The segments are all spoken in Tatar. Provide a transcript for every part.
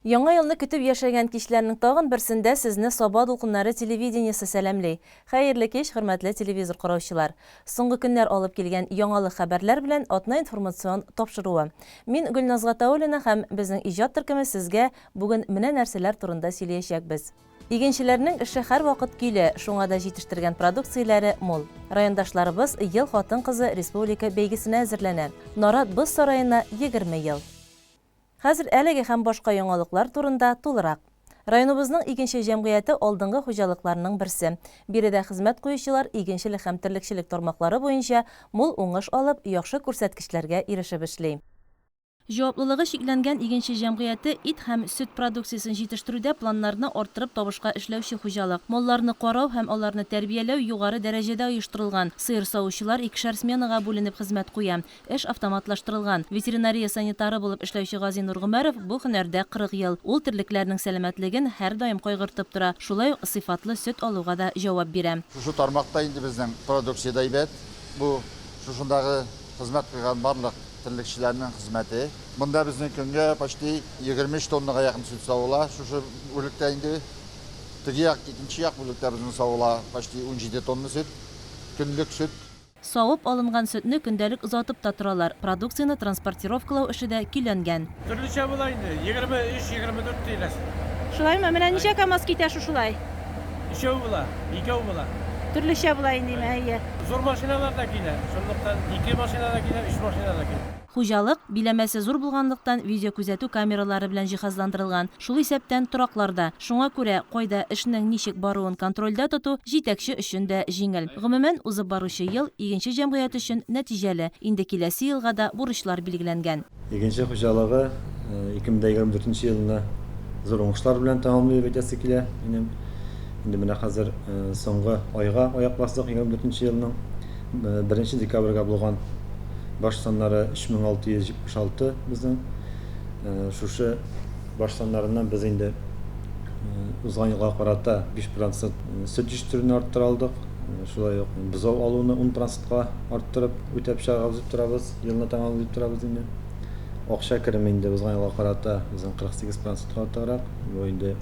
Яңа елны көтеп яшәгән кичләрнең тагын берсендә сезне Саба дулкыннары телевидениесе сәламли. Хәерле кич, хөрмәтле телевизор караучылар. Соңгы көннәр алып килгән яңалык хәбәрләр белән атна информацион тапшыруы. Мин Гөлназ Гатауллина һәм безнең иҗат төркеме сезгә бүген менә нәрсәләр турында сөйләячәкбез. Игенчеләрнең эше һәрвакыт көйле, шуңа да җитештергән продукцияләре мул. Райондашларыбыз Ел хатын-кызы республика бәйгесенә әзерләнә. Нарат боз сараена 20 ел. Хәзер әлеге һәм башка яңалыклар турында тулырак. Районыбызның Игенче җәмгыяте алдынгы хуҗалыкларның берсе. Биредә хезмәт куючылар игенчелек һәм терлекчелек тармаклары буенча мул уңыш алып, яхшы күрсәткечләргә ирешеп эшли. Җаваплылыгы чикләнгән Игенче җәмгыяте ит һәм сөт продукциясен җитештерүдә планнарны арттырып табышка эшләүче хуҗалык. Малларны карау һәм аларны тәрбияләү югары дәрәҗәдә оештырылган. Сыер савучылар икешәр сменага бүленеп хезмәт куя. Эш автоматлаштырылган. Ветеринария санитары булып эшләүче Газинур Гомәров бу һөнәрдә 40 ел. Ул терлекләрнең сәламәтлеген һәрдаим кайгыртып тора, шулай ук сыйфатлы сөт алуга да җавап бирә. Шушы тармакта инде безнең продукция дә әйбәт. Бу шушындагы хезмәт куйган барлык терлекчеләрнең хезмәте. Монда безнең көнгә почти 23 тоннага якын сөт савыла. Шушы бүлектә инде. Теге як, икенче як бүлектә безнең савыла почти 17 тонна сөт, көнлек сөт. Савып алынган сөтне көндәлек озатып та торалар, продукцияне транспортировкалау эше дә көйләнгән. Төрлечә була инде, 23, 24 тирәсе. Шулаймы? Менә ничә КАМАЗ китә шушылай? Өчәү була, икәү була. Төрлечә була инде, әйе. Зур машиналар да килә, шунлыктан ике машина да килә, өч машина да килә. Хуҗалык, биләмәсе зур булганлыктан, видеокүзәтү камералары белән җиһазландырылган, шул исәптән тораклар да. Шуңа күрә, кайда эшнең ничек баруын контрольдә тоту җитәкче өчен дә җиңел. Гомумән, узып баручы ел Игенче җәмгыяте өчен нәтиҗәле, инде киләсе елга да бурычлар билгеләнгән. Игенче хуҗалыгы 2024 нче елны зур уңышлар белән тәмамлый дип әйтәсе килә минем. Инде менә хәзер соңгы айга аяк бастык 24 нче елның. Беренче декабрьгә булган баш саннары 3676 безнең. Шушы баш саннарыннан без инде узган елга карата 5 процент сөт җитештерүне арттыра алдык. Шулай ук бозау алуны 10 процентка арттырып үтәп чыгарабыз дип торабыз, елны тәмамлый дип торабыз инде. Акча кереме инде узган елга карата безнең 48 процентка артыграк. Бу инде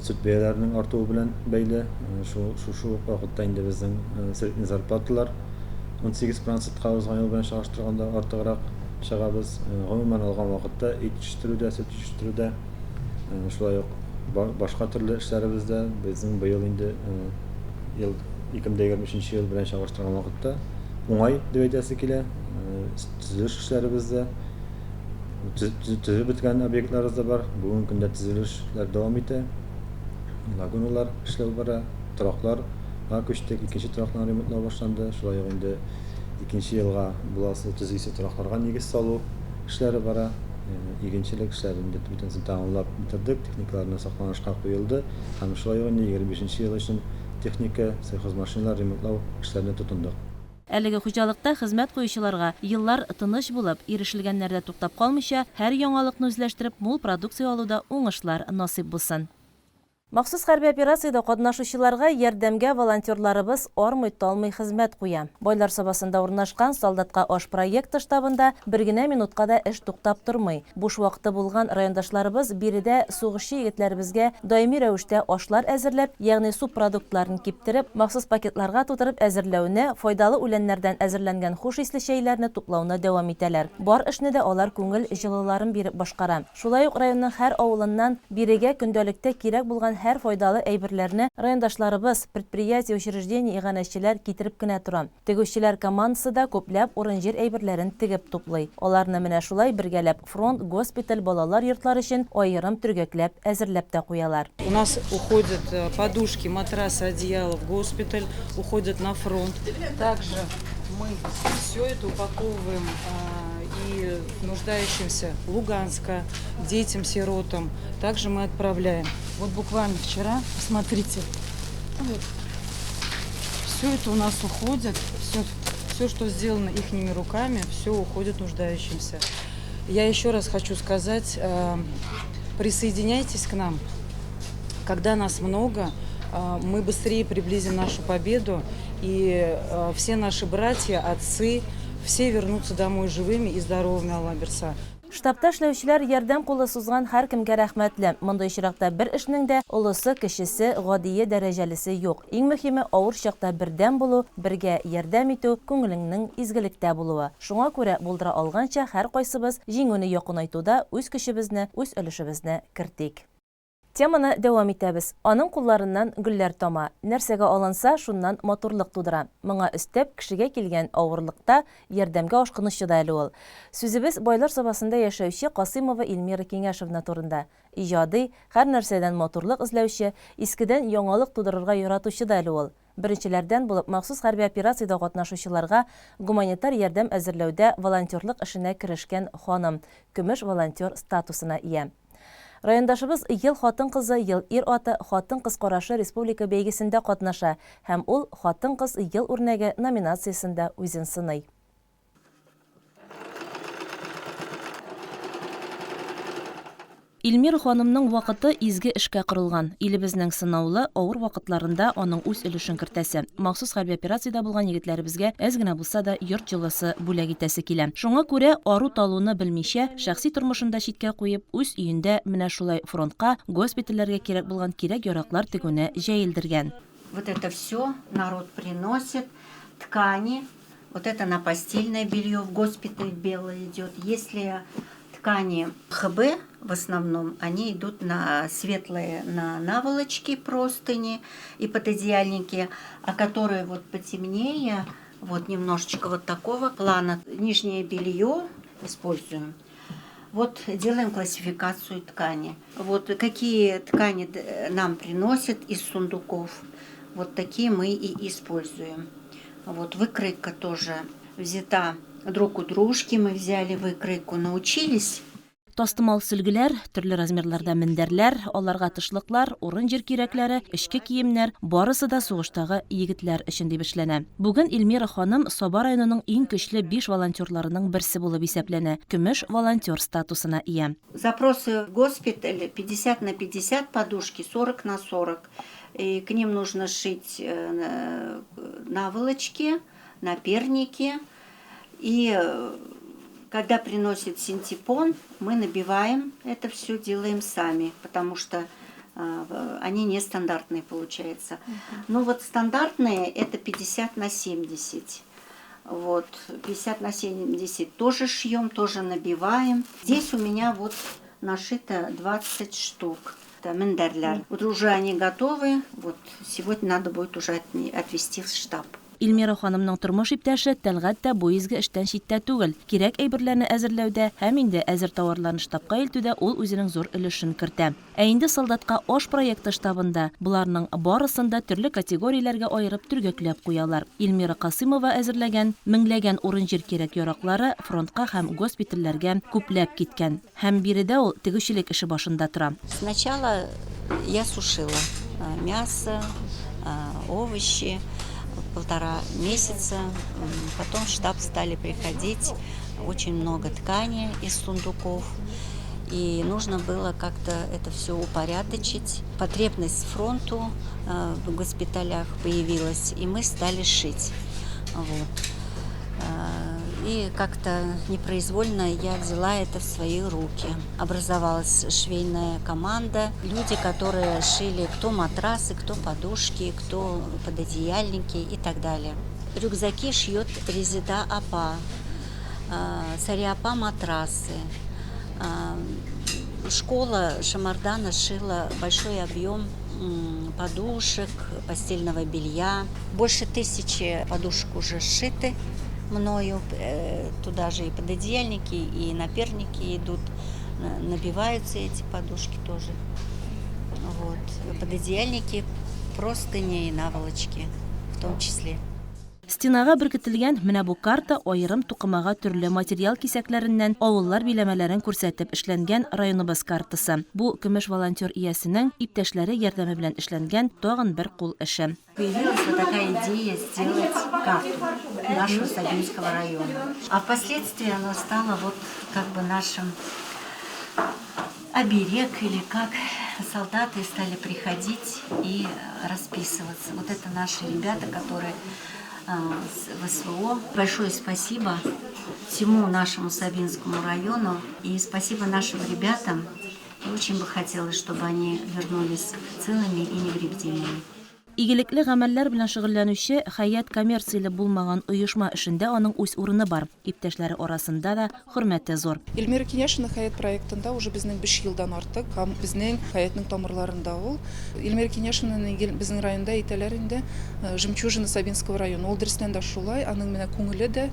сөт бәяләренең артуы белән бәйле. Шушы ук вакытта инде безнең средний зарплаталар 18 процентка узган ел белән чагыштырганда артыграк чыгабыз. Гомумән алган вакытта ит җитештерүдә, сөт җитештерүдә, шулай ук башка төрле эшләребездә безнең быел инде ел 2023 ел белән чагыштырган вакытта уңай дип әйтәсе килә. Төзелеш эшләребездә Төзелеп беткән объектларыбыз да бар. Бүгенге көндә төзелешләр дәвам итә. Лагуналар эшләү бара, торакларга күчтек, икенче торакны ремонтлау башланды. Шулай ук инде икенче елга буласы төзисе торакларга нигез салу эшләре бара. Игенчелек эшләрен инде бөтенесен тәмамлап бетердек, техникаларны сакланышка куелды һәм шулай ук инде 25 нче ел өчен техника, сельхозмашиналар ремонтлау эшләренә тотындык. Әлеге хуҗалыкта хезмәт куючыларга еллар тыныч булып, ирешелгәннәрдә туктап калмыйча, һәр яңалыкны үзләштереп, мул продукция алуда уңышлар насыйп булсын. Махсус хәрби операциядә катнашучыларга ярдәмгә волонтерларыбыз армый-талмый хезмәт куя. Байлар Сабасында урнашкан Солдатка аш проекты штабында бер генә минутка да эш туктап тормый. Буш вакыты булган райондашларыбыз биредә сугышчы егетләребезгә даими рәвештә ашлар әзерләп, ягъни субпродуктларын киптереп, махсус пакетларга тутырып әзерләүне, файдалы үләннәрдән әзерләнгән хуш исле чәйләрне туплауны дәвам итәләр. Бар эшне дә алар күңел җылыларын биреп башкара. Шулай ук районның һәр авылыннан бирегә көндәлектә кирәк булган һәр файдалы әйберләрне райондашларыбыз, предприятие-учреждение иганәчеләр китереп кенә тора. Тегүчеләр командасы да күпләп урын-җир әйберләрен тегеп туплый. Аларны менә шулай бергәләп фронт, госпиталь, балалар йортлары өчен аерым төргәкләп әзерләп тә куялар. У нас уходят подушки, матрасы, одеяла в госпиталь, уходят на фронт. Также мы все это упаковываем и нуждающимся Луганска, детям-сиротам. Также мы отправляем. Вот буквально вчера, посмотрите, вот. Все это у нас уходит, все, все, что сделано ихними руками, все уходит нуждающимся. Я еще раз хочу сказать, присоединяйтесь к нам. Когда нас много, мы быстрее приблизим нашу победу, и все наши братья, отцы, все вернутся домой живыми и здоровыми, Алла бирса. Штабта эшләүчеләр ярдәм кулы сузган һәркемгә рәхмәтле. Мондый очракта бер эшнең дә олысы, кечесе, гадие, дәрәҗәлесе юк. Иң мөһиме, авыр чакта бердәм булу, бергә ярдәм итү, күңелеңнең изгелектә булуы. Шуңа күрә, булдыра алганча, һәркайсыбыз җиңүне якынайтуда үз көчебезне, үз өлешебезне кертик. Теманы дәвам итәбез. Аның кулларыннан гөлләр тама. Нәрсәгә алынса, шуннан матурлык тудыра. Моңа өстәп, кешегә килгән авырлыкта ярдәмгә ашкынучы да әле ул. Сүзебез Байлар Сабасында яшәүче Касыймова Эльмира Киңәшевна турында. Иҗади, һәр нәрсәдән матурлык эзләүче, искедән яңалык тудырырга яратучы да әле ул. Беренчеләрдән булып махсус хәрби операциядә катнашучыларга гуманитар ярдәм әзерләүдә волонтерлык эшенә керешкән ханым, көмеш волонтер статусына ия. Райондашыбыз Ел хатын-кызы, ел ир-аты, Хатын-кыз карашы республика бәйгесендә катнаша һәм ул Хатын-кыз, ел үрнәге номинациясендә үзен сыный. Илмира ханымның вакыты изге эшкә корылган. Илебезнең сынаулы, авыр вакытларында аның үз өлешен кертәсе, махсус хәрби операциядә булган егетләребезгә әз генә булса да йорт җылысы бүләк итәсе килә. Шуңа күрә ару-талуны белмичә, шәхси тормышын да читкә куеп, үз өендә менә шулай фронтка, госпитальләргә кирәк булган кирәк-яраклар тегүне җәелдергән. Вот это все народ приносит, ткани, вот это на постельное белье в госпиталь белое идет. Если ткани ХБ, в основном, они идут на светлые, на наволочки, простыни и пододеяльники, а которые вот потемнее, вот немножечко вот такого плана, нижнее белье используем. Вот делаем классификацию ткани. Вот какие ткани нам приносят из сундуков, вот такие мы и используем. Вот выкройка тоже взята друг у дружки, мы взяли выкройку, научились. Тастымал сөлгеләр, төрле размерларда мендәрләр, аларга тышлыклар, урын-җир кирәкләре, эчке киемнәр, барысы да сугыштагы егетләр өчен дип эшләнә. Бүген Эльмира ханым Саба районының иң көчле биш волонтерларының берсе булып исәпләнә, көмеш волонтер статусына ия. Запросы в госпитале 50 на 50 подушки, 40 на 40. И к ним нужно сшить наволочки, наперники. И когда приносит синтепон, мы набиваем это все, делаем сами, потому что они нестандартные получаются. Ну вот стандартные это 50 на 70. Вот, 50 на 70 тоже шьем, тоже набиваем. Здесь у меня вот нашито 20 штук. Это мендәрләр. Вот уже они готовы. Вот сегодня надо будет уже отвезти в штаб. Эльмира ханымның тормыш иптәше Тәлгать тә бу изге эштән читтә түгел. Кирәк әйберләрне әзерләүдә һәм инде әзер товарларны штабка илтүдә ул үзенең зур өлешен кертә. Ә инде солдатка аш проекты штабында боларның барысын да төрле категорияләргә аерып төргәкләп куялар. Эльмира Касымова әзерләгән меңләгән урын-җир кирәк-яраклары фронтка һәм госпитальләргә күпләп киткән. Һәм биредә ул тегүчелек эше башында тора. Сначала я сушила мясо, овощи. Полтора месяца. Потом в штаб стали приходить очень много ткани из сундуков. И нужно было как-то это все упорядочить. Потребность фронту в госпиталях появилась, и мы стали шить. Вот. И как-то непроизвольно я взяла это в свои руки. Образовалась швейная команда. Люди, которые шили кто матрасы, кто подушки, кто пододеяльники и так далее. Рюкзаки шьет Резида Апа, Сария Апа матрасы. Школа Шамардана шила большой объем подушек, постельного белья. Больше 1000 подушек уже сшиты мною, туда же и пододеяльники, и наперники идут, набиваются эти подушки тоже. Вот. Пододеяльники, простыни и наволочки в том числе. Стенага беркетелгән менә бу карта аерым тукымага төрле материал кисәкләреннән авыллар биләмәләрен күрсәтеп эшләнгән районыбыз картасы. Бу көмеш волонтер иясенең иптәшләре ярдәме белән эшләнгән тагын бер кул эше. Появилась вот такая идея сделать карту нашего Сабинского района. А впоследствии она стала вот как бы нашим оберег или как солдаты стали приходить и расписываться. Вот это наши ребята, которые в СВО. Большое спасибо всему нашему Сабинскому району и спасибо нашим ребятам. Очень бы хотелось, чтобы они вернулись целыми и невредимыми. Игелекле гамәлләр белән шөгыльләнүче Хәят коммерцияле булмаган оешма эшендә аның үз урыны бар, иптәшләре арасында да хөрмәте зур. Эльмира Киняшина Хәят проектында уже безнең биш елдан артык һәм безнең Хәятнең тамырларында ул. Эльмира Киняшинаны безнең районда әйтәләр инде, жемчужина Сабинского района. Ул дөрестән дә шулай, аның менә күңеле дә,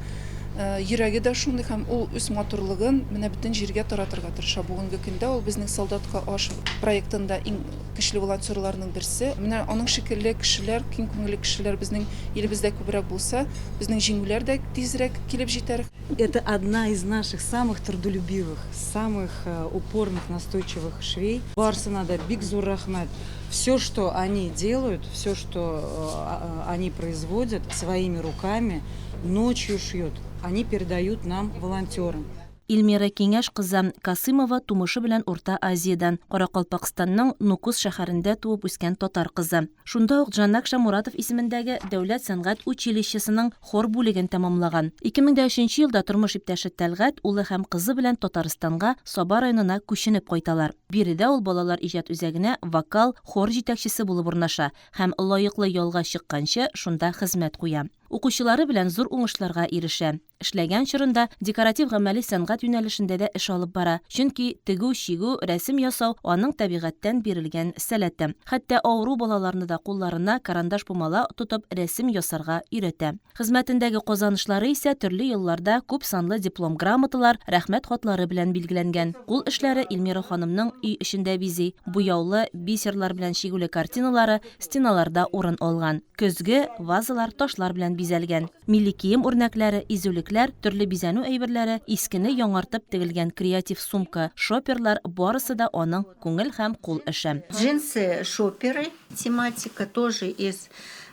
йөрәге дә шундый һәм ул үз матурлыгын менә бөтен җиргә таратырга тырыша. Бүгенге көндә ул безнең Солдатка аш проектында иң көчле волонтерларның берсе. Менә аның шикелле кешеләр, киң күңелле кешеләр безнең илебездә күбрәк булса, безнең җиңүләр дә тизрәк килеп җитәр. Это одна из наших самых трудолюбивых, самых упорных, настойчивых швей. Барысына да бик зур рәхмәт. Все, что они делают, все, что они производят своими руками, ночью шьют, они передают нам, волонтерам. Илмира Киңәш кызы Касыймова тумышы белән Урта Азиядән, Каракалпакстанның Нукус шәһәрендә туып үскән татар кызы. Шунда ук Джанак Шамуратов исемендәге дәүләт сәнгать училищесының хор бүлеген тәмамлаган. 2003 нче елда тормыш иптәше Тәлгать, улы һәм кызы белән Татарстанга, Саба районына күченеп кайталар. Биредә ул балалар иҗат үзәгенә вокал, хор җитәкчесе булып урнаша һәм лаеклы ялга чыкканчы шунда хезмәт куя. Укучылары белән зур уңышларга ирешә. Эшләгән чорында декоратив-гамәли сәнгать юнәлешендә дә эш алып бара, чөнки тегү-чигү, рәсем ясау, аның табигатьтән бирелгән сәләте. Хәтта авыру балаларны да кулларына карандаш-пумала тотып рәсем ясарга өйрәтә. Хезмәтендәге казанышлары исә төрле елларда күп санлы диплом-грамоталар, рәхмәт хатлары белән билгеләнгән. Кул эшләре Эльмира ханымның өй эчен дә бизи, буяулы бисерлар белән чигүле картиналары стеналарда урын алган. Көзге, вазалар ташлар белән бизәлгән. Милли кием үрнәкләре, изүлекләр, төрле бизәнү әйберләре, искене яңартып тегелгән креатив сумка, шоперлар, барысы да аның күңел һәм кул эше. Джинсы шоперы, тематика тоже из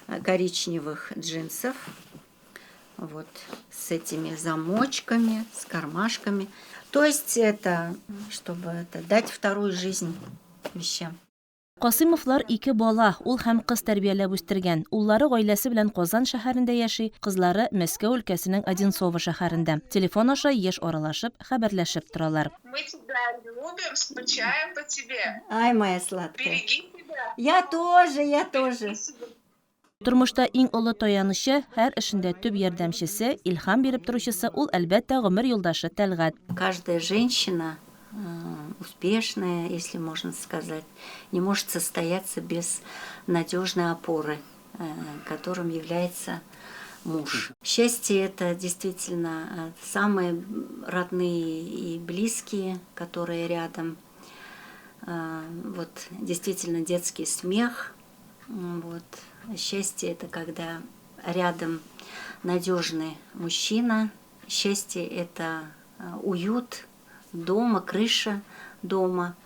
коричневых джинсов, вот с этими замочками, с кармашками. То есть это, чтобы это, дать вторую жизнь вещам. Касыймовлар ике бала, ул һәм кыз тәрбияләп үстергән. Уллары гаиләсе белән Казан шәһәрендә яши, кызлары, Мәскәү өлкәсенең Одинцово шәһәрендә. Телефон аша еш аралашып, хәбәрләшеп торалар. Мы тебя любим, скучаем по тебе. Ай, моя сладкая. Береги себя. Я тоже, я тоже. Тормышта иң олы таянычы, һәр эшендә төп ярдәмчесе, илһам биреп торучысы ул, әлбәттә, гомер юлдашы Тәлгать. Каждая женщина успешная, если можно сказать, не может состояться без надежной опоры, которым является муж. Счастье это действительно самые родные и близкие, которые рядом. Вот действительно детский смех. Вот. Счастье это когда рядом надежный мужчина. Счастье это уют дома, крыша дома.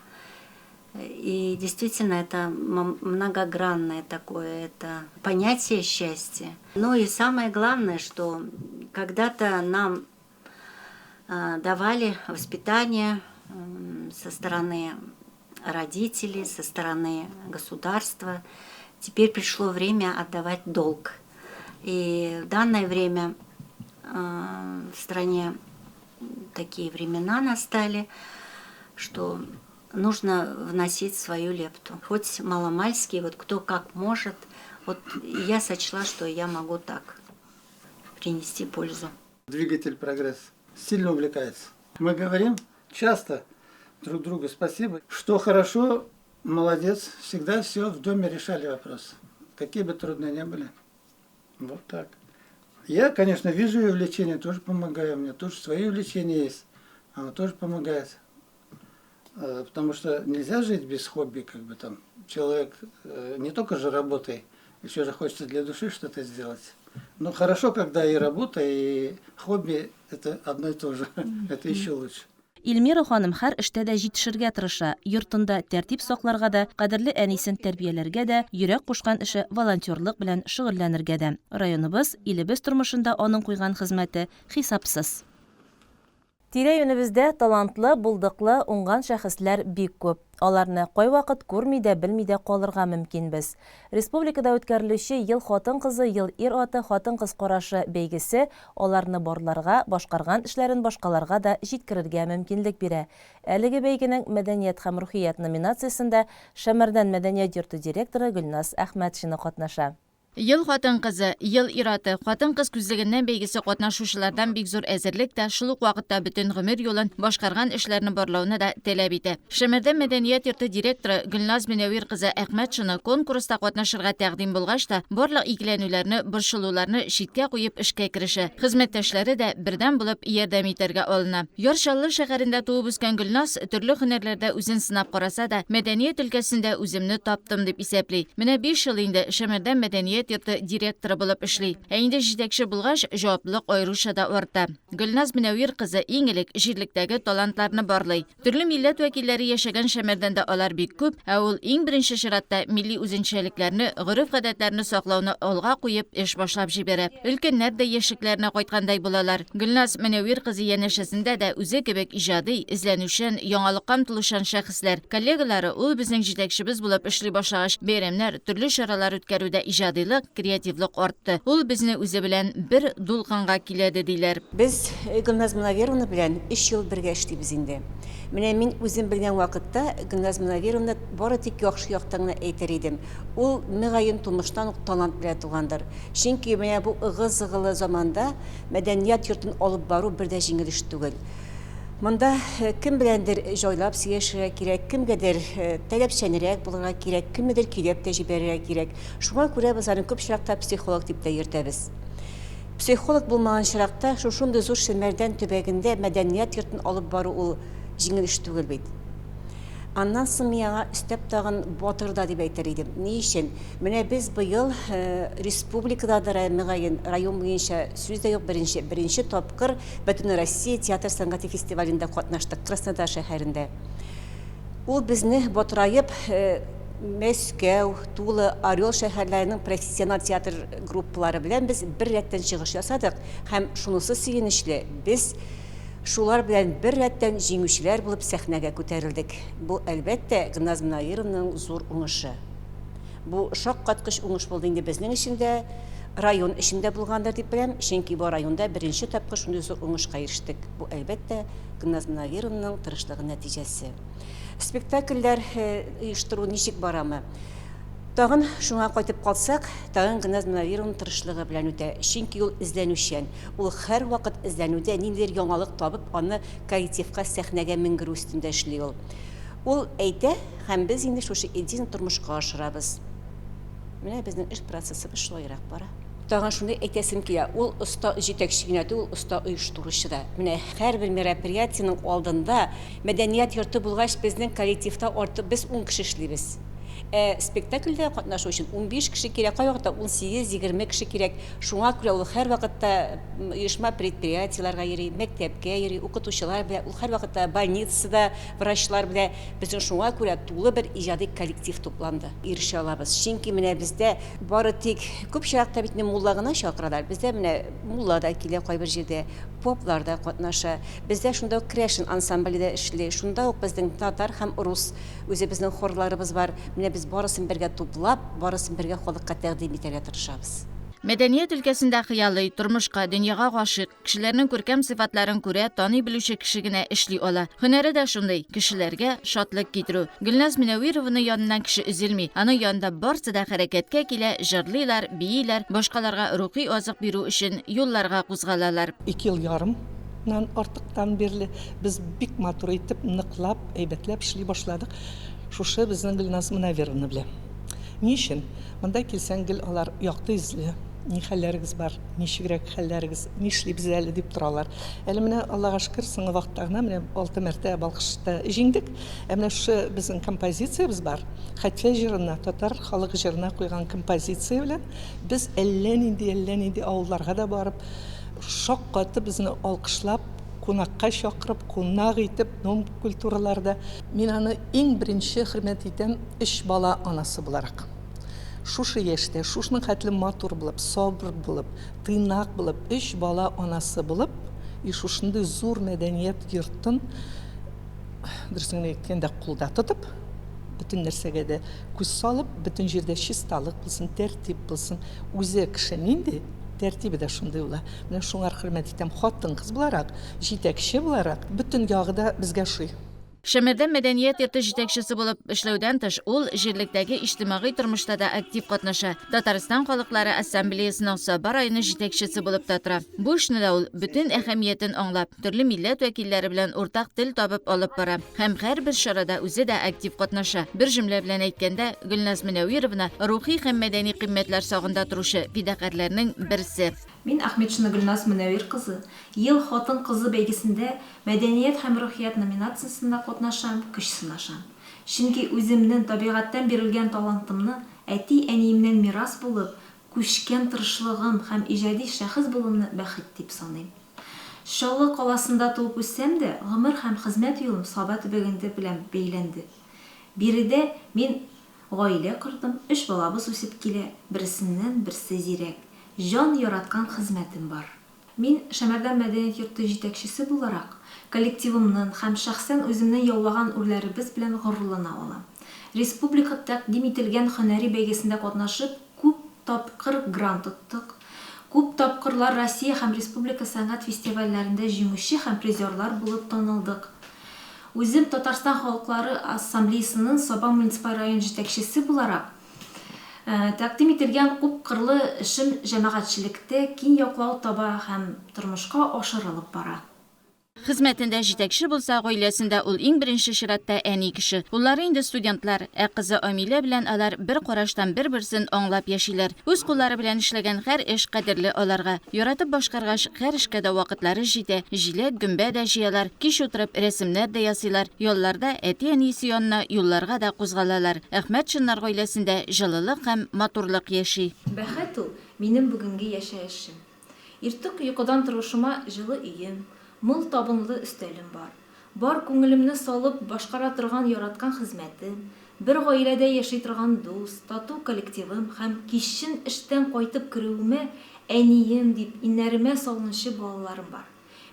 И действительно это многогранное такое это понятие счастья. Ну и самое главное, что когда-то нам давали воспитание со стороны родителей, со стороны государства. Теперь пришло время отдавать долг. И в данное время в стране такие времена настали, что нужно вносить свою лепту. Хоть маломальский, вот кто как может. Вот я сочла, что я могу так принести пользу. Двигатель прогресса. Сильно увлекается. Мы говорим часто друг другу спасибо. Что хорошо, молодец. Всегда все в доме решали вопрос. Какие бы трудные ни были. Вот так. Я, конечно, вижу ее увлечение, тоже помогаю. У меня тоже свои увлечения есть. Она тоже помогает. Потому что нельзя жить без хобби, как бы там. Человек не только же работой, еще же хочется для души что-то сделать. Но хорошо, когда и работа, и хобби – это одно и то же. Это еще лучше. Эльмира ханым һәр эштә дә җитешергә тырыша. Йортында тәртип сакларга да, кадерле әнисен тәрбияләргә дә, йөрәк кушкан эше волонтерлык белән шөгыльләнергә дә. Районыбыз, илебез тормышында аның куйган хезмәте хисапсыз. Тирә-юнебездә талантлы, булдыклы, уңган шәхесләр бик күп. Аларны кайвакыт күрми дә, белми дә калырга мөмкинбез. Республикада үткәрелүче Ел хатын-кызы, ел ир-аты, хатын-кыз карашы бәйгесе аларны барларга, башкарган эшләрен башкаларга да җиткерергә мөмкинлек бирә. Әлеге бәйгенең Мәдәният һәм рухият номинациясендә Шәмәрдән мәдәният йорты директоры Гөлназ Әхмәтшина катнаша. Ел хатын-кызы, ел ир-аты, хатын-кыз күзлегеннән бәйгесе катнашучылардан бик зур әзерлек тә, шул ук вакытта бөтен гомер юлын, башкарган эшләрне барлауны да таләп итә. Шәмәрдән мәдәният йорты директоры Гөлназ Мөнәвир кызы Әхмәтшина конкурста катнашырга тәкъдим булгач та, барлык икеләнүләрне, борчылуларны читкә куеп эшкә керешә. Хезмәттәшләре дә бердәм булып ярдәм итәргә алына. Яр Чаллы шәһәрендә туып үскән Гөлназ төрле һөнәрләрдә үзен сынап караса да, мәдәният өлкәсендә үземне таптым дип исәпли. Менә биш ел инде Шәмәрдән мәдәният йорты директоры булып эшли. Ә инде җитәкче булгач, җаваплылык аеруча да арта. Гөлназ Мөнәвир кызы иң элек җирлектәге талантларны барлый. Төрле милләт вәкилләре яшәгән Шәмәрдәндә алар бик күп, ә ул иң беренче чиратта милли үзенчәлекләрне, гореф-гадәтләрне саклауны алга куеп эш башлап җибәрә. Өлкәннәр дә яшьлекләренә кайткандай булалар. Гөлназ Мөнәвир кызы янәшәсендә дә үзе кебек иҗади, эзләнүчән, яңалыкка омтылучан шәхесләр, коллегалары, ул безнең җитәкчебез булып эшли башлагач, бәйрәмнәр, төрле чаралар үткәрүдә иҗадилык, креативлык артты. Ул безне үзе белән бер дулкынга көйләде, диләр. Без Гөлназ Мөнәвировна белән өч ел бергә эшлибез инде. Менә мин үзем белгән вакытта Гөлназ Мөнәвировна бары тик яхшы яктан гына әйтер идем. Ул, мөгаен, тумыштан ук талант белән тугандыр. Чөнки менә бу ыгы-зыгылы заманда мәдәният йортын алып бару бер дә җиңел эш түгел. Монда кем беләндер җайлап сөйләшергә кирәк, кемгәдер таләпчәнрәк булырга кирәк, кемнедер көйләп тә җибәрергә кирәк. Шуңа күрә без аны күп очракта психолог дип тә йөртәбез. Психолог булмаган очракта шушындый зур Шәмәрдән төбәгендә мәдәният йортын алып бару ул җиңел эш түгел бит. Аннан соң мин аңа өстәп тагын батыр да дип әйтер идем. Ни өчен? Менә без быел республикададыр, мөгаен, район буенча сүз дә юк, беренче, беренче тапкыр Бөтенроссия театр сәнгате фестивалендә катнаштык, Краснодар шәһәрендә. Ул безне батыраеп Мәскәү, Тула, Орел шәһәрләренең профессиональ театр группалары белән без бер рәттән чыгыш ясадык һәм шунысы сөенечле, без шулар белән бер рәттән җиңүчеләр булып сәхнәгә күтәрелдек. Бу, әлбәттә, Гөлназ Мөнәвировнаның зур уңышы. Бу шаккаткыч уңыш булды инде безнең өчен дә, район өчен дә булгандыр дип беләм, чөнки бу районда беренче тапкыр шундый зур уңышка ирештек. Бу, әлбәттә, Гөлназ Мөнәвировнаның тырышлыгы нәтиҗәсе. Спектакльләр оештыру ничек барамы? Тагын шуңа кайтып калсак, тагын Гөлназ Мөнәвированың тырышлыгы белән үтә. Чөнки ул эзләнүчән. Ул һәрвакыт эзләнүдә, ниндидер яңалык табып, аны коллективка, сәхнәгә менгерү өстендә эшли ул. Ул әйтә, һәм без инде шушы идеяне тормышка ашырабыз. Менә безнең эш процессыбыз шулайрак бара. Тагын шуны әйтәсем килә, ул оста җитәкче генә түгел, оста оештыручы да. Менә һәрбер мероприятиенең алдында мәдәният йорты булгач, безнең коллективта артык без ун кеше эшлибез. Ә спектакльдә катнашу өчен 15 кеше кирәк, кайвакытта 18-20 кеше кирәк. Шуңа күрә ул һәрвакытта оешма-предприятиеләргә йөри, мәктәпкә йөри, укытучылар белән, ул һәрвакытта больницада врачлар белән. Безнең шуңа күрә тулы бер иҗади коллектив тупланды. Ирешә алабыз. Чөнки менә бездә бары тик күп очракта бит инде мулла гына чакыралар. Бездә менә мулла да килә кайбер җирдә, поплар да катнаша. Бездә шунда ук керәшен ансамбле дә эшли. Шунда ук безнең татар һәм рус Үзебезнең хорларыбыз бар. Менә без барысын бергә туплап, барысын бергә халыкка тәкъдим итәргә тырышабыз. Мәдәният өлкәсендә хыялый, тормышка, дөньяга гашыйк, кешеләрнең күркәм сыйфатларын күрә, таный белүче кеше генә эшли ала. Һөнәре дә шундый, кешеләргә шатлык китерү. Гөлназ Мөнәвированың яныннан кеше өзелми, аның янында барсы да хәрәкәткә килә, җырлыйлар, бииләр, башкаларга рухи азык бирү өчен юлларга кузгалалар. Ике ел ярым нан артыктан бирле без бик матур итеп, ныклап, әйбәтләп эшли башладык. Шушы безнең Гөлназ Мөнәвировна белән. Ни өчен? Монда килсәң, гел алар якты йөзле, ни хәлләрегез бар, ничегрәк хәлләрегез, нишлибез әле дип торалар. Әле менә, Аллага шөкер, соңгы вакытта гына менә алты мәртәбә Балкышта җиңдек. Ә менә шушы безнең композициябез бар. Хәтфә җырына, татар халык җырына куйган композиция белән без әллә нинди, әллә нинди авылларга да барып, Шаккатып, безне алкышлап, кунакка чакырып, кунак итеп, дом культураларда. Мин аны иң беренче хөрмәт итәм өч бала анасы буларак. Шушы яшьтә, шушының хәтле матур булып, сабыр булып, тыйнак булып, өч бала анасы булып, И шушындый зур мәдәният йортын, дөресен генә әйткәндә, кулда тотып, бөтен нәрсәгә дә күз салып, бөтен җирдә чисталык булсын, тәртип булсын. Үзе кеше нинди, тәртибе дә шундый була. Менә шуңар хөрмәт итәм. Хатын-кыз буларак, җитәкче буларак, бөтен ягы да безгә ошый. Шәмәрдән мәдәният йорты җитәкчесе булып эшләүдән тыш, ул җирлектәге иҗтимагый тормышта да актив катнаша, Татарстан халыклары ассамблеясының Саба районы җитәкчесе булып та тора. Бу эшне дә ул бөтен әһәмиятен аңлап, төрле милләт вәкилләре белән уртак тел табып алып бара һәм һәрбер чарада үзе дә актив катнаша. Бер җөмлә белән әйткәндә, Гөлназ Мөнәвировна рухи һәм мәдәни кыйммәтләр сагында торучы фидакарьләрнең берсе. Мин, Ахметшина Гөлназ Мөнәвир кызы, Ел хатын-кызы бәйгесендә Мәдәният һәм рухият номинациясендә катнашам, көч сынашам. Чөнки үземнен табигатьтән бирелгән талантымны, әти-әниемнән мирас булып, күчкән тырышлыгым һәм иҗади шәхес булуымны бәхет дип саныйм. Чаллы каласында туып үссәм дә, гомер һәм хезмәт юлым Саба төбәгендә белән бәйләнде. Биредә мин гаилә кордым, өч балабыз үсеп килә, берсеннән-берсе зирәк. Җан яраткан хезмәтем бар. Мин, Шәмәрдән мәдәният йорты җитәкчесе буларак, коллективымнын һәм шәхсән үземнең яулаган үрләребез белән горурлана алам. Республика тәкъдим ителгән һөнәри бәйгесендә катнашып, күп тапкыр грант оттык, күп тапкырлар Россия һәм республика сәнгать фестивальләрендә җиңүче һәм призерлар булып танылдык. Үзем Татарстан халыклары ассамблеясының Саба муниципаль район җитәкчесе буларак, Тәкъдим ителгән күпкырлы эшем җәмәгатьчелектә киң яклау таба һәм тормышка ашырылып бара. Хезмәтендә җитәкче булса, гаиләсендә ул иң беренче чиратта әни кеше. Уллары инде студентлар, ә кызы Амилә белән алар бер караштан бер-берсен аңлап яшиләр. Үз куллары белән эшләгән һәр эш кадерле аларга. Яратып башкаргач, һәр эшкә дә вакытлары җитә, җиләк, гөмбә дә җыялар, кич утырып рәсемнәр дә ясыйлар, ялларда әти-әнисе янына юлларга да кузгалалар. Әхмәтшиннар гаиләсендә җылылык һәм матурлык яши. Бәхет ул, минем бүгенге яшәешем. Иртүк йокыдан торышыма җылы өем, мул табынлы өстәлем бар. Бар күңелемне салып башкара торган яраткан хезмәтем, бер гаиләдә яши торган дус, тату коллективым һәм кичен эштән кайтып керүемә әнием дип иңнәремә салынучы балаларым бар.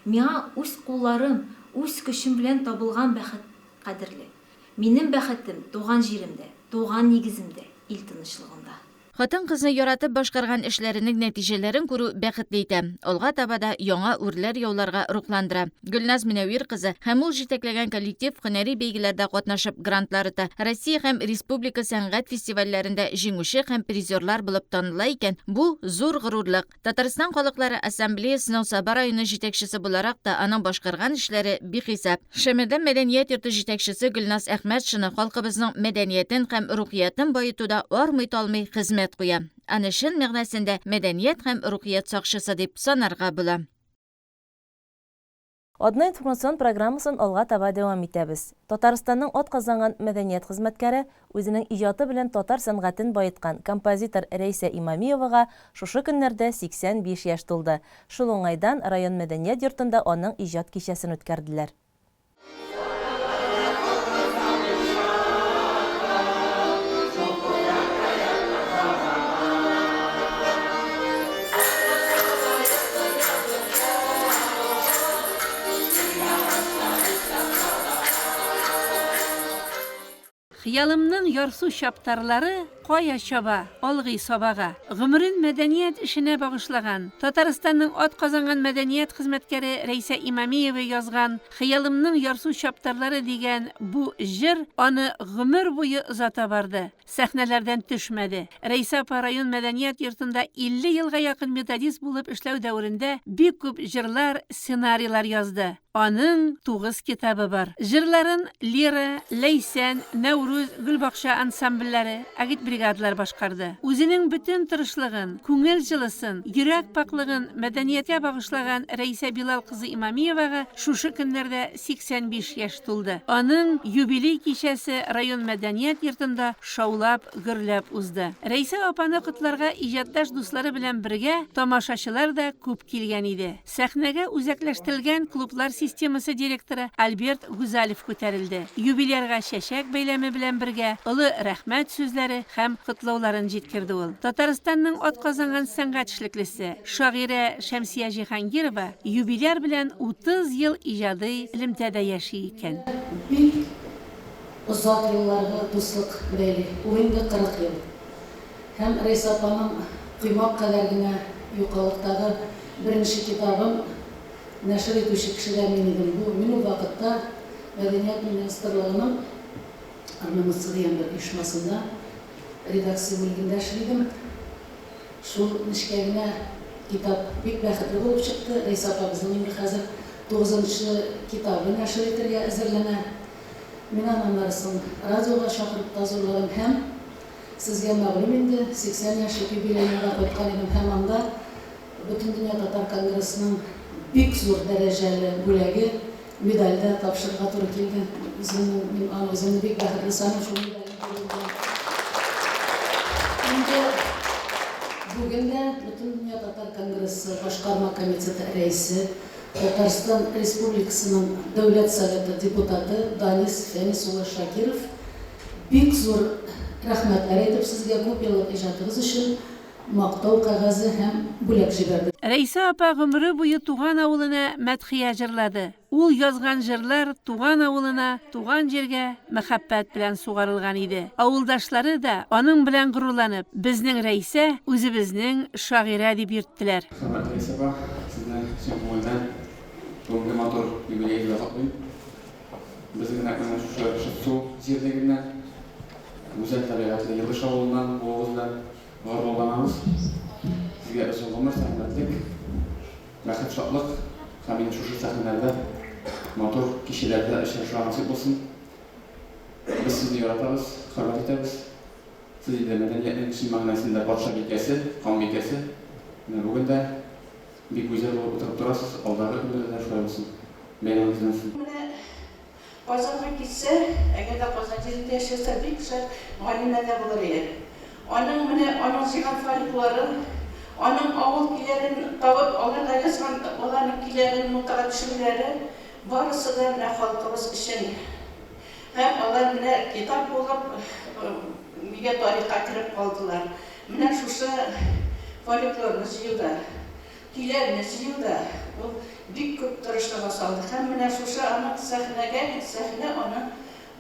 Миңа үз кулларым, үз көчем белән табылган бәхет кадерле. Минем бәхетем туган җиремдә, туган нигеземдә, ил тынычлыгында. Хатын-кызны яратып башкарган эшләренең нәтиҗәләрен күрү бәхетле итә, алга таба да яңа үрләр яуларга рухландыра. Гөлназ Мөнәвир кызы һәм ул җитәкләгән коллектив һөнәри бәйгеләрдә катнашып грантлар ота, Россия һәм республика сәнгать фестивальләрендә җиңүче һәм призерлар булып таныла икән, бу, зур горурлык. Татарстан халыклары ассамблеясының Саба районы җитәкчесе буларак та аның башкарган эшләре бихисап. Шәмәрдән мәдәният йорты җитәкчесе Гөлназ Әхмәтшина халкыбызның мәдәниятен һәм рухиятен баетуда армый-талмый хезмәт куя. Аны чын мәгънәсендә мәдәният һәм рухият сакчысы дип санарга була. Атна информацион программасын алга таба дәвам итәбез. Татарстанның атказанган мәдәният хезмәткәре, үзенең иҗаты белән татар сәнгатен баеткан композитор Рәйсә Имамиевага шушы көннәрдә 85 яшь тулды. Шул уңайдан район мәдәният йортында аның иҗат кичәсен үткәрделәр. Хыялымның ярсу чаптарлары кая чаба, алгый Сабага. Гомерен мәдәният эшенә багышлаган, Татарстанның атказанган мәдәният хезмәткәре Рәйсә Имамиева язган Хыялымның ярсу чаптарлары дигән бу җыр аны гомер буе озата барды. Сәхнәләрдән төшмәде. Рәйсә апа район мәдәният йортында 50 елга якын методист булып эшләү дәверендә бик күп җырлар, сценарийлар язды. Аның тугыз китабы бар. Җырларын Лира, Ләйсән, Нәүрүз, Гөлбакча ансамбльләре, агитбригадалар башкарды. Үзенең бөтен тырышлыгын, күңел җылысын, йөрәк пакьлыгын мәдәнияткә багышлаган Рәйсә Билал кызы Имамиевага шушы көннәрдә 85 яшь тулды. Аның юбилей кичәсе район мәдәният йортында шаулап, гөрләп узды. Рәйсә апаны котларга иҗатташ дуслары белән бергә тамашачылар да күп килгән иде. Сәхнәгә үзәкләштерелгән клублар системасы директоры Альберт Гүзалев күтәрелде. Юбилярга чәчәк бәйләме белән. белән бергә олы рәхмәт сүзләре һәм котлауларын җиткерде ул. Татарстанның атказанган сәнгать эшлеклесе, шагыйрә Шәмсия Җиһангирова юбиляр белән 30 ел иҗади элемтәдә яши икән. Бик озак елларгы дуслык бәйли. Ул инде 40 ел. Һәм Рәйсә апаның коймак кадәр генә юкалыктагы беренче китабын нәшер итүче кеше дә мин идем. Бу мин ул вакытта Мәдәният министрлыгының РНМЦ дигән бер оешмасында редакция бүлегендә эшли идем. Шул нечкә генә китап бик бәхетле булып чыкты. Рәйсә апабызның инде хәзер тугызынчы китабы нәшер итергә әзерләнә. Мин аны аннары соң радиога чакырып та зурладым һәм, сезгә мәгълүм инде, 80 яшьлек юбилеена да кайткан идем һәм анда Бөтендөнья татар конгрессының бик зур дәрәҗәле бүләге, медаль дә тапшырырга туры килде. Үземнең, мин аны үземне бик бәхетле саныйм шул медальне күрү белән. Инде бүген дә Бөтендөнья татар конгрессы башкарма комитеты рәисе, Татарстан Республикасының Дәүләт Советы депутаты Данис Фәнис улы Шакиров бик зур рәхмәтләр әйтеп сезгә күп еллык иҗатыгыз өчен Мактау кәгазе һәм бүләк җибәрде. Рәйсә апа гомере буе туган авылына мәдхия җырлады. Ул язган җырлар туган авылына, туган җиргә мәхәббәт белән сугарылган иде. Авылдашлары да аның белән горурланып, Безнең Рәйсә, үзебезнең шагыйрә дип йөрттеләр. Хөрмәтле Рәйсә апа, сезне чын күңелдән бүгенге матур юбилеегез белән котлыйм. Безнең нәкъ менә шушы Шытсу җирлегеннән, гүзәл табигатьле Елыш авылыннан булуыгыз белән Горурланабыз. Сезгә озын гомер, сәламәтлек, бәхет, шатлык һәм инде шушы сәхнәләрдә, матур кичәләрдә очрашырга насыйп булсын. Без сезне яратабыз, хөрмәт итәбез. Сез инде мәдәниятнең чын мәгънәсендә патшабикәсе, ханбикәсе. Менә бүген дә бик гүзәл булып утырып торасыз, алдагы көннәрдә дә шулай булсын. Бәйрәмегез белән сезне! Менә Казанга килсә, әгәр дә Казан җирендә яшәсә, бик шәп галимә дә булыр иде. Аның менә аның җыйган фольклорын, аның авыл көйләрен табып, аларга язган, аларның көйләрен нотага төшерүләре, барысы да менә халкыбыз өчен. Һәм алар менә китап булып, нигә тарихка кереп калдылар. Менә шушы фольклорны җыюда. Көйләрне җыюда ул бик күп тырышлыгын салды һәм менә шушы аның сәхнәгә, сәхнә аның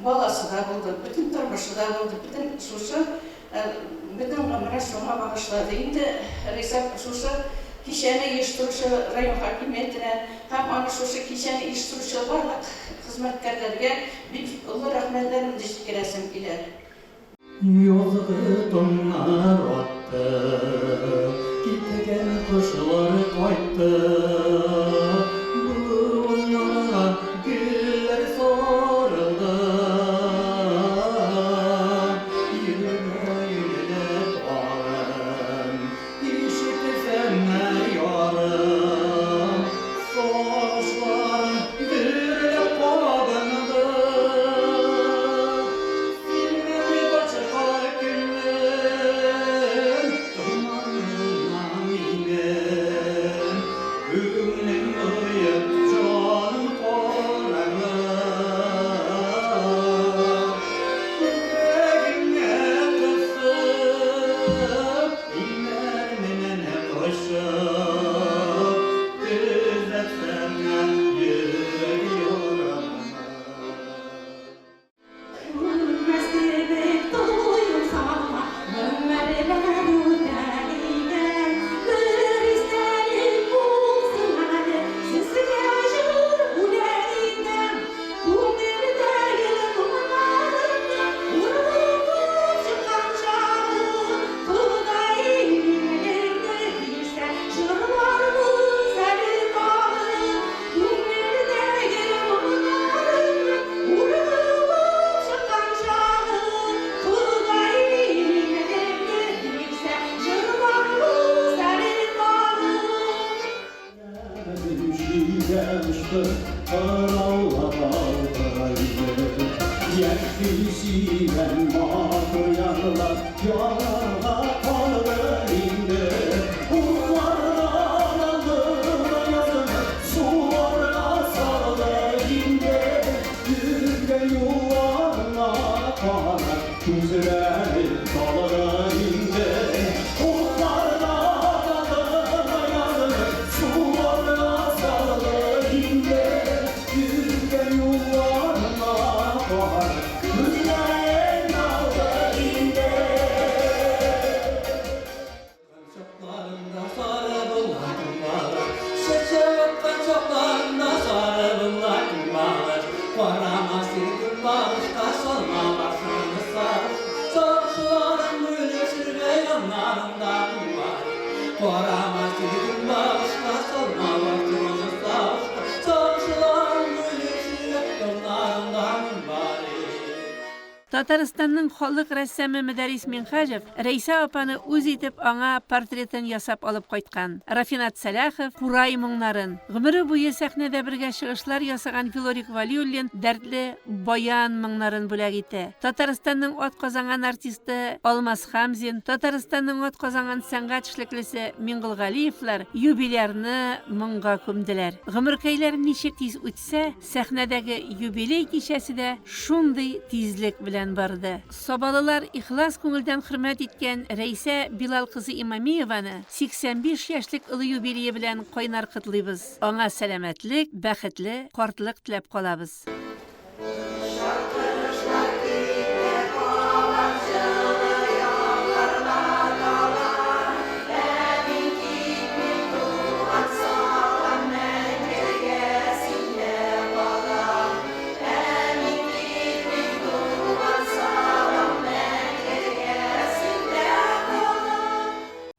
баласы да булды, бөтен тормышы да булды, бөтен шушы, бөтен гомерен шуңа багышлады. Инде Риза шушы кичәне оештыручы район хакимиятенә һәм аны шушы кичәне оештыручы барлык хезмәткәрләргә бик олы рәхмәтләремне җиткерәсем килә. Язгы таңнар атты, Киткән кошлар кайтты. Болыннарга гөлләр сарылды. Йөрмә юлә тагын, Ишетсәңме, ярым, Сагышларым дөрләп кабынды. Синнән башка күңел томанлана минем. Күңелем боек, җаным караңгы. Күкрәгемә кысып, иңнәремнән кочып, төзәтсәң йөрәк ярамны. Үлмәс кебек тоелса, гомерләр үтә икән, бер истәлек булсын әле, сезгә җыр бүләк итәм. Күңелдәге моңнарымны ургытып чыккан чагы, Ходай иминлекне бирсә, җырларбыз әле тагы. Күңелдәге моңнарымны ургылып чыккан чагы, Ходай иминлекне бирсә, җырларбыз әле тагы. Җилгә очты, кыраулар алгайды. Яшел чирәм матур ярлар ярга калды инде. Утлардан алды да язны, суларга салды инде. Йөргән юлларына карап, күзләрем талды инде. Утларда калдым янып, суларга салды инде. Йөргән юлларыңа карап, күзләрем талды инде. Чакларында сары була көнбагыш, Чәчәк аткан чакларында сары була көнбагыш. Карама син көнбагышка, салма башыңны сагышка. Сагышларың бүлешергә яннарыңда көнбагыш. Карама син көнбагышка, салма башыңны сагышка. Сагышларың бүлешергә яннарыңда көнбагыш. Татарстанның халык рәссамы Мөдәррис Минһаҗев Рәйсә апаны үз итеп аңа портретын ясап алып кайткан. Рафинат Сәлахов, курай моңнарын. Гомере буе сәхнәдә бергә чыгышлар ясаган Филорик Вәлиуллин дәртле баян моңнарын бүләк итә. Татарстанның атказанган артисты Алмаз Хамзин, Татарстанның атказанган сәнгать эшлеклесе Миңгол Галиевлар юбилярны моңга күмделәр. Гомеркәйләр ничек тиз үтсә, Сәхнәдәге юбилей кичәсе дә шундый тизлек белән барды. Сабалылар ихлас күңелдән хөрмәт иткән Рәйсә Билал кызы Имамиеваны 85 яшьлек олы юбилее белән кайнар котлыйбыз. Аңа сәламәтлек, бәхетле картлык теләп калабыз.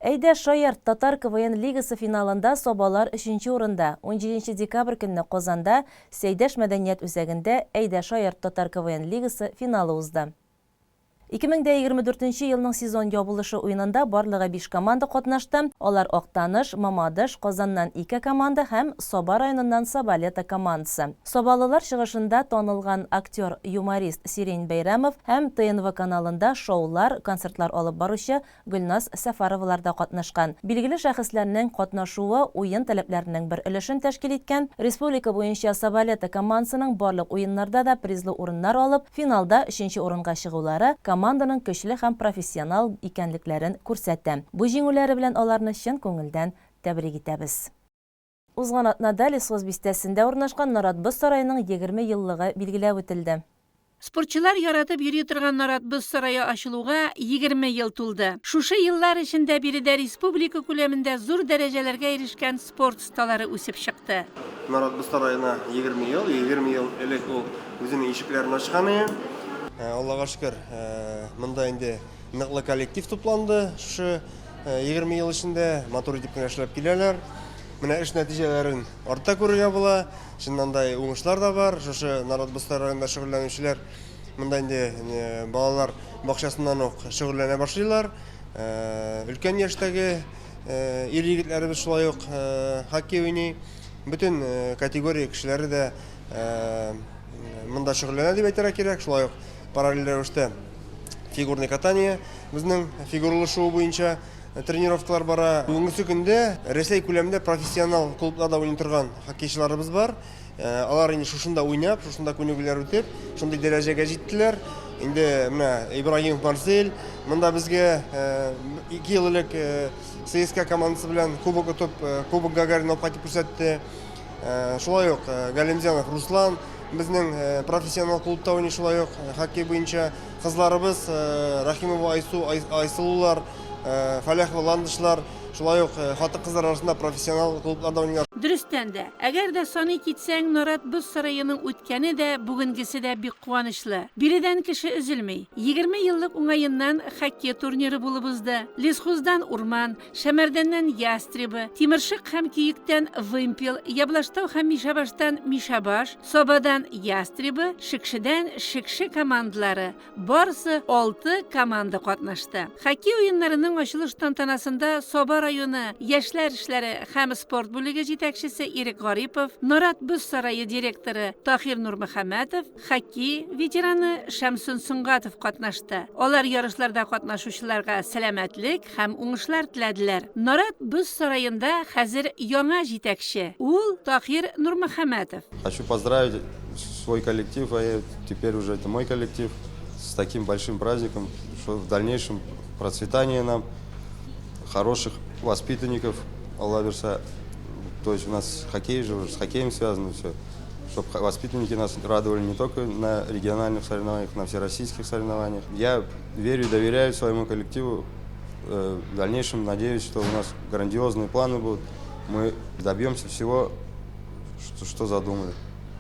Әйдә, шаярт! Татар КВН лигасы финалында Сабалар өченче урында. Унҗиденче декабрь көнне Казанда, Сәйдәш мәдәният үзәгендә Әйдә, шаярт! Татар КВН лигасы финалы узды. 2024 нче елның сезон ябылышы уенында барлыгы биш команда катнашты, алар Актаныш, Мамадыш, Казаннан ике команда һәм Саба районыннан Сабалета командасы. Сабалылар чыгышында танылган актер, юморист Сирень Бәйрәмов һәм ТНВ каналында шоулар, концертлар алып баручы Гөлназ Сәфәровалар да катнашкан. Билгеле шәхесләрнең катнашуы уен таләпләренең бер өлешен тәшкил иткән. Республика буенча Сабалета командасының барлык уеннарда да призлы урыннар алып, финалда өченче урынга чыгулары команданың көчле һәм профессионал икәнлекләрен күрсәтә. Бу җиңүләре белән аларны чын күңелдән тәбрик итәбез. Узган атнада Лесхоз бистәсендә урнашкан Нарат боз сараеның 20 еллыгы билгеләп үтелде. Спортчылар яратып йөри торган Нарат боз сарае ачылуга 20 ел тулды. Шушы еллар эчендә биредә республика күләмендә зур дәрәҗәләргә ирешкән спорт осталары үсеп чыкты. Нарат боз сараена 20 ел, 20 ел элек ул үзенең ишекләрен ачкан иде. Аллага шөкер, монда инде ныклы коллектив тупланды шушы 20 ел эчендә, матур итеп кенә эшләп киләләр. Менә эш нәтиҗәләрен артта күрергә була. Чыннан да уңышлар да бар. Шушы Нарат Бостай районында шөгыльләнүчеләр монда инде балалар бакчасыннан ук шөгыльләнә башлыйлар. Өлкән яшьтәге ир-егетләребез шулай ук хоккей уйный. Бөтен категория кешеләре дә монда шөгыльләнә дип әйтергә кирәк. Шулай ук параллель рәвештә фигурный катание безнең фигуралы шуу буенча тренировкалар бара. Бүгенгесе көндә Рәсәй күләмендә профессионал клубларда уйный торган хоккейчыларыбыз бар. Алар инде шушында уйнап, шушында күнегүләр үтеп, шундый дәрәҗәгә җиттеләр. Инде менә Ибрагимов Марсель монда безгә 2 ел элек ЦСКА командасы белән кубок отып, Кубок Гагарина алып кайтып күрсәтте. Шулай ук Галимзянов Руслан безнең профессионал клубта уйный шулай ук хоккей буенча. Кызларыбыз Рәхимова Айсу, Айсылулар, Фәләхова Ландышлар шулай ук хатын-кызлар арасында профессионал клубларда уйныйлар. Дөрестән дә, әгәр дә саный китсәң, Нарат боз сараеның үткәне дә, бүгенгесе дә бик куанычлы. Биредән кеше өзелми. 20 еллык уңаеннан хоккей турниры булып узды. Лесхоздан Урман, Шәмәрдәннән Ястребы, Тимершык һәм Көектән Вымпел, Яблаштау һәм Мишәбаштан Мишәбаш, Сабадан Ястребы, Шекшедән Шекше командалары, барысы алты команда катнашты. Хоккей уеннарының ачылыш тантанасында Саба районы яшьләр эшләре һәм спорт бүлеге җитәкчесе Ирек Гарипов, Нарат боз сарае директоры Таһир Нурмөхәммәтов, хоккей ветераны Шәмсун Сөнгатов катнашты. Алар ярышларда катнашучыларга сәламәтлек һәм уңышлар теләделәр. Нарат боз сараенда хәзер яңа җитәкче, ул Таһир Нурмөхәммәтов. Хочу поздравить свой коллектив, а теперь уже это мой коллектив, С таким большим праздником, что в дальнейшем процветание нам, хороших воспитанников, Алла бирсә. То есть у нас хоккей же, с хоккеем связано все. Чтобы воспитанники нас радовали не только на региональных соревнованиях, на всероссийских соревнованиях. Я верю и доверяю своему коллективу. В дальнейшем надеюсь, что у нас грандиозные планы будут. Мы добьемся всего, что, что задумали.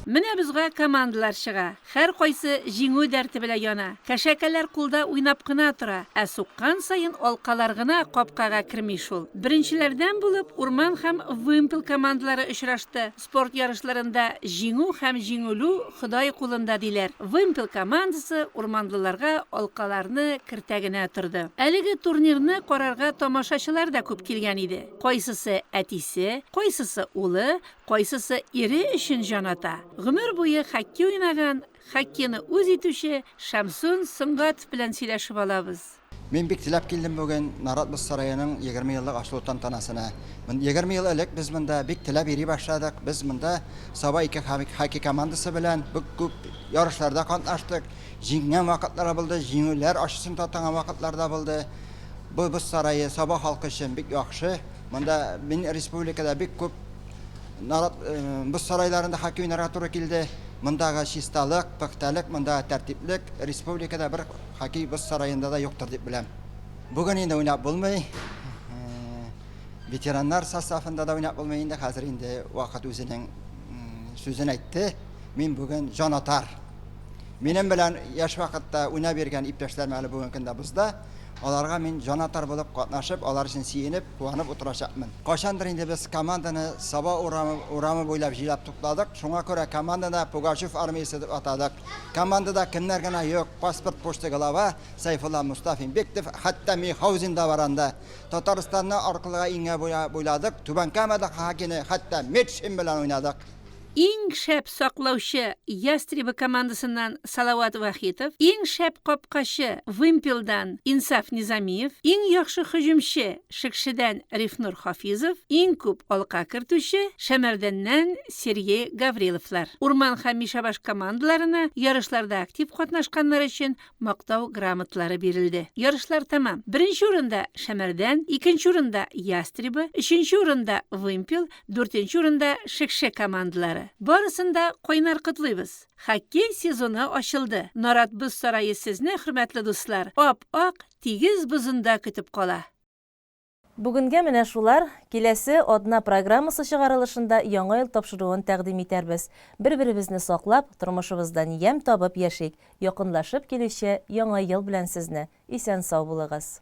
Менә бозга командалар чыга. Һәркайсы җиңү дәрте белән яна. Кәшәкәләр кулда уйнап кына тора, ә суккан саен алкалар гына капкага керми шул. Беренчеләрдән булып Урман һәм Вымпел командалары очрашты. Спорт ярышларында җиңү һәм җиңелү Ходай кулында, диләр. Вымпел командасы урманлыларга алкаларны кертә генә торды. Әлеге турнирны карарга тамашачылар да күп килгән иде. Кайсысы әтисе, кайсысы улы, Кайсысы ире өчен җан ата? Гомер буе хоккей уйнаган, хоккейны үз итүче Шәмсун Сөнгатов белән сөйләшеп алабыз. Мин бик теләп килдем бүген Нарат боз сараеның 20 еллык ачылу тантанасына. 20 ел элек без монда бик теләп йөри башладык. Без монда Саба 2 хоккей командасы белән бик күп ярышларда катнаштык. Җиңгән вакытлар булды, җиңүләр ачысын татыган вакытлар да булды. Бу боз сарае Саба халкы өчен бик яхшы. Монда мин республикада бик күп нарат боз сарайларында хоккей уйнарга туры килде. Мондагы чисталык, пөхтәлек, мондагы тәртиплек республикада бер хоккей боз сараенда да юктыр дип беләм. Бүген инде уйнап булмый. Ветераннар составында да уйнап булмый инде. Хәзер инде вакыт үзенең сүзен әйтте. Мин бүген җанатар. Минем белән яшь вакытта уйнап йөргән иптәшләрем әле бүгенге көндә бозда. Аларга мин җанатар булып катнашып, алар өчен сөенеп, куанып утырачакмын. Кайчандыр инде без команданы Саба урамы, урамы буйлап җыйлап тупладык. Шуңа күрә команданы Пугачев армиясе дип атадык. Командада кемнәр генә юк, паспорт почты голова, Сәйфулла Мостафин Бектов, хәтта Михаузин да бар анда. Татарстанны аркылыга иңгә буйладык, Түбән Камада хоккейны хәтта Метшин белән уйнадык. Иң шәп саклаучы Ястребы командасыннан Салават Вахитов, иң шәп капкачы Вымпелдан Инсаф Низамиев, иң яхшы һөҗүмче Шекшедән Рифнур Хафизов, иң күп алка кертүче Шәмәрдәннән Сергей Гавриловлар. Урман һәм Мишәбаш командаларына ярышларда актив катнашканнары өчен Мактау грамоталары бирелде. Ярышлар тәмам. Беренче урында, Шәмәрдән, икенче урында, Ястребы, өченче урында, Вымпел, дүртенче урында, Шекше командалары. Барысын да кайнар котлыйбыз! Хоккей сезоны ачылды. Нарат боз сарае сезне, хөрмәтле дуслар, ап-ак, тигез бозында көтеп кала. Бүгенгә менә шулар, киләсе атна программасы чыгарылышында Яңа ел тапшыруын тәкъдим итәрбез. Бер-беребезне саклап, тормышыбыздан ямь табып яшик, якынлашып килүче Яңа ел белән сезне, исән-сау булыгыз!